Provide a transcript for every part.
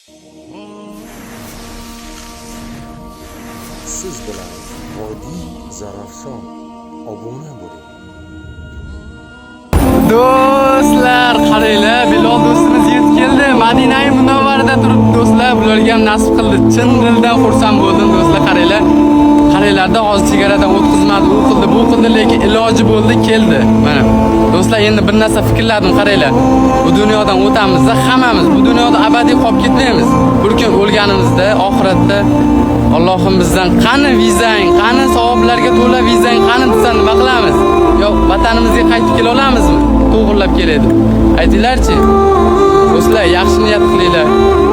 Siz bilan Vodiy Zarafshon. Obuna bo'ling. Do'stlar, qaranglar, Bilol do'stimiz yetib keldi. Madinai Munavvarada turibdi do'stlar, bularga ham nasib qildi. Chin dildan xursand bo'ldim do'stlar, qaranglar. Qaranglarda hozir chegaradan o'tkazmadi, u qildi, bu qildi, lekin iloji bo'ldi, keldi. Mana. Do'stlar, endi bir narsa fikrladim, qaranglar. Bu dunyodan o'tamizda hammamiz bu dunyoda abadiy qolib ketmaymiz. Bir kun o'lganimizda oxiratda Allohim bizdan qani vizang, qani savoblarga to'la vizang, qani desa nima qilamiz? Yo vatanimizga qaytib kela olamizmi? To'g'irlab keladi. Aytinglarchi. Do'stlar, yaxshi niyat qilinglar.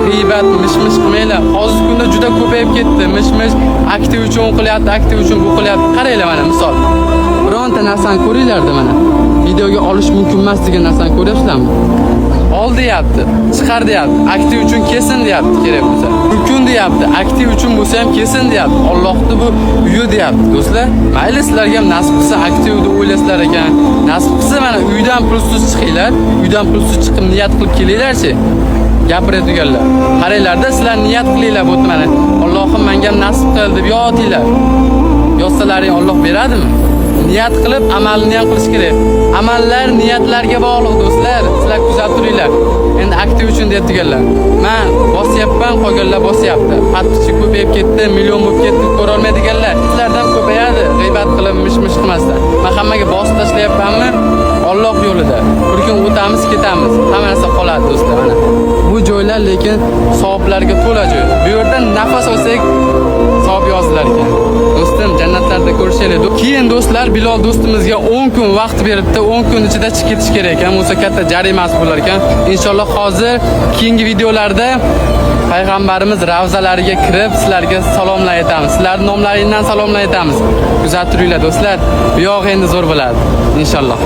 G'iybat, mish-mish qilmanglar. Hozirgi kunda juda ko'payib ketdi. Mish-mish aktiv uchun qilyapti, aktiv uchun bu qilyapti. Qaranglar mana misol. Bironta narsani ko'ringlarda mana. Videoga olish mumkin emas degan narsani ko'ryapsizlarmi? Ol deyapti, chiqar deyapti, aktiv uchun kelsin deyapti kerak bo'lsa. Mumkin deyapti, aktiv uchun bo'lsa ham kelsin deyapti. Allohni bu uyi deyapti, do'stlar. Mayli sizlarga ham nasib qilsa aktiv deb o'ylasizlar ekan. Nasib qilsa mana uydan pulsiz chiqinglar, uydan pulsiz chiqib niyat qilib kelinglarchi. Gapiradiganlar. Qaranglarda sizlar niyat qilinglar bu mana. Allohim menga ham nasib qil deb yotinglar. Yotsalaring Alloh beradimi? Niyat qilib amalni ham qilish kerak. Amallar niyatlarga bog'liq do'stlar. Sizlar kuzatib turinglar. Endi aktiv uchun deyaptiganlar. Men bosyapman, qolganlar bosyapti. Подписчик ko'payib ketdi, million bo'lib ketdi, ko'ra olmaydiganlar. Sizlardan ko'payadi, g'iybat qilib, mish-mish qilmasdan. Men hammaga bosib tashlayapmanmi? Alloh yo'lida. Bir kun o'tamiz, ketamiz. Hamma narsa qoladi do'stlar mana. Bu joylar lekin savoblarga to'la joy. Bu yerda nafas olsak savob yozilar ekan. Do'stim, jannatlarda ko'rishaylik. Keyin do'stlar, Bilol do'stimizga 10 kun vaqt beribdi. 10 kun ichida chiqib ketish kerak ekan. Bo'lsa katta jarimasi bo'lar ekan. Inshaalloh hozir keyingi videolarda payg'ambarimiz ravzalariga kirib sizlarga salomlar aytamiz. Sizlarning nomlaringdan salomlar aytamiz. Kuzatib turinglar do'stlar. Bu yoq endi zo'r bo'ladi. Inshaalloh.